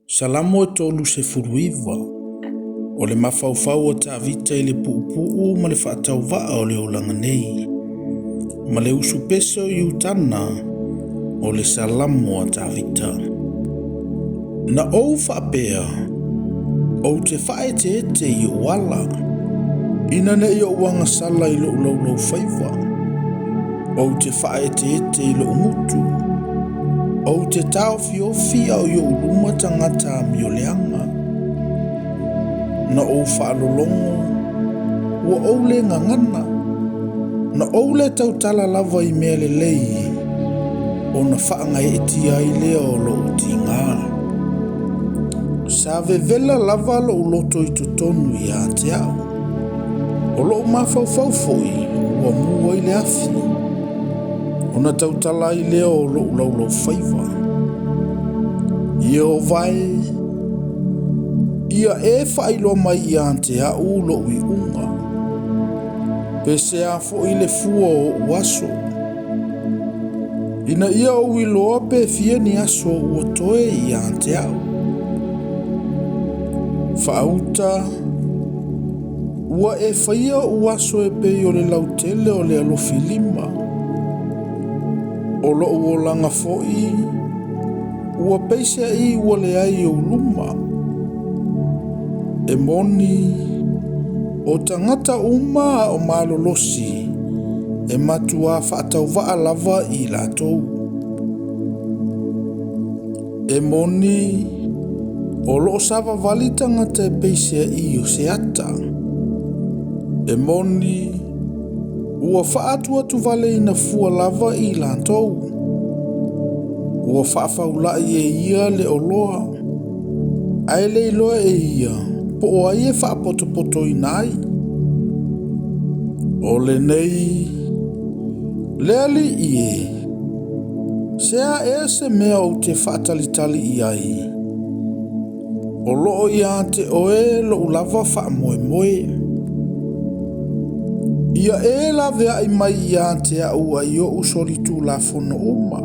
Salamo e 39. O le mafaufau o Tavita i le puupuu ma le faatauvaa o le olaga nei, ma le usupese o Iutana, o le Salamo a Tavita. Na ou faapea, ou te faaeteete i ou ala, ina ne i ou agasala i lou laulaufaiva. Ou te faaeteete i lou gutu, ou te taofiofi a o i ou luma tagata amioleaga. Na ou faalologo, ua ou le gagana, na ou le tautala lava i mea lelei, ona faagaeetia ai lea o lou tiga. Sa vevela lava lou loto i totonu ia te au. O lou mafaufau foi ua mu ai le afi, ona tautala ai lea o lou laulaufaiva. Ieova e, ia e faailoa mai ia te au lou iuga, pe sea foi le fua o ou aso, ina ia ou iloa pe fia ni aso ua toe ia te au. Faauta, ua e faia ou aso e pei o le lautele o le alofilima. O lou olaga foi, ua peiseai ua leai ou luma. E moni, o tagata uma a o malolosi, e matuā faatauvaa lava i latou. E moni, o loo savavali tagata e peiseai o se ata. E moni, ua faatuatuvaleina fua lava i latou. Ua faafaulai e ia le oloa, ae le iloa e ia po o ai e faapotopotoina ai. O lenei, le Alii e, sea ea se mea ou te faatalitali i ai. O loo ia te oe lou lava faamoemoe. Ia e laveai mai ia te au ai ou solitulafono uma.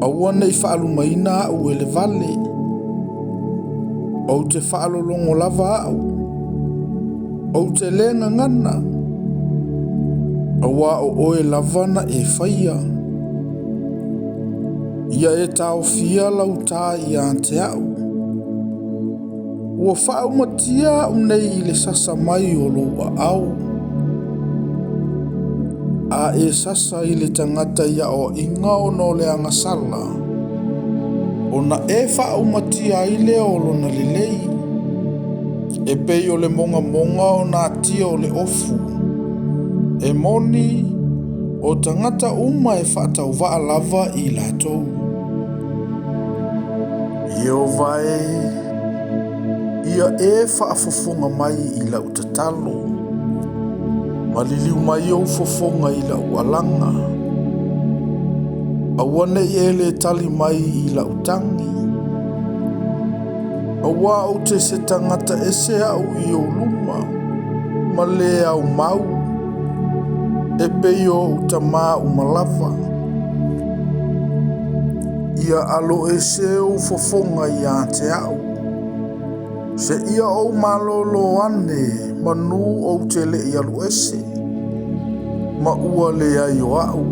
Aua nei faalumaina au e le vale. Ou te faalologo lava au. Ou te le gagana. Auā o oe lava na e faia. Ia e taofia lau tā ia te au. Ua faaumatia au nei i le sasa mai o lou aao. A e sasa i le tagata i aoaiga ona o le agasala, ona e faaumatia ai lea o lona lelei, e pei o le mogamoga o natia o le ofu. E moni, o tagata uma e faatauvaa lava i latou. Ieova e, ia e faafofoga mai i lau tatalo, maliliu mai ou fofoga i lau alaga. Aua nei e le tali mai i lau tagi. Auā ou te se tagata ese au i ou luma, ma le aumau, e pei o ou tamā uma lava. Ia alo ese ou fofoga ia te au. Seia ou malolo ane, manu ou te le i alu ese, ma ua leai o au.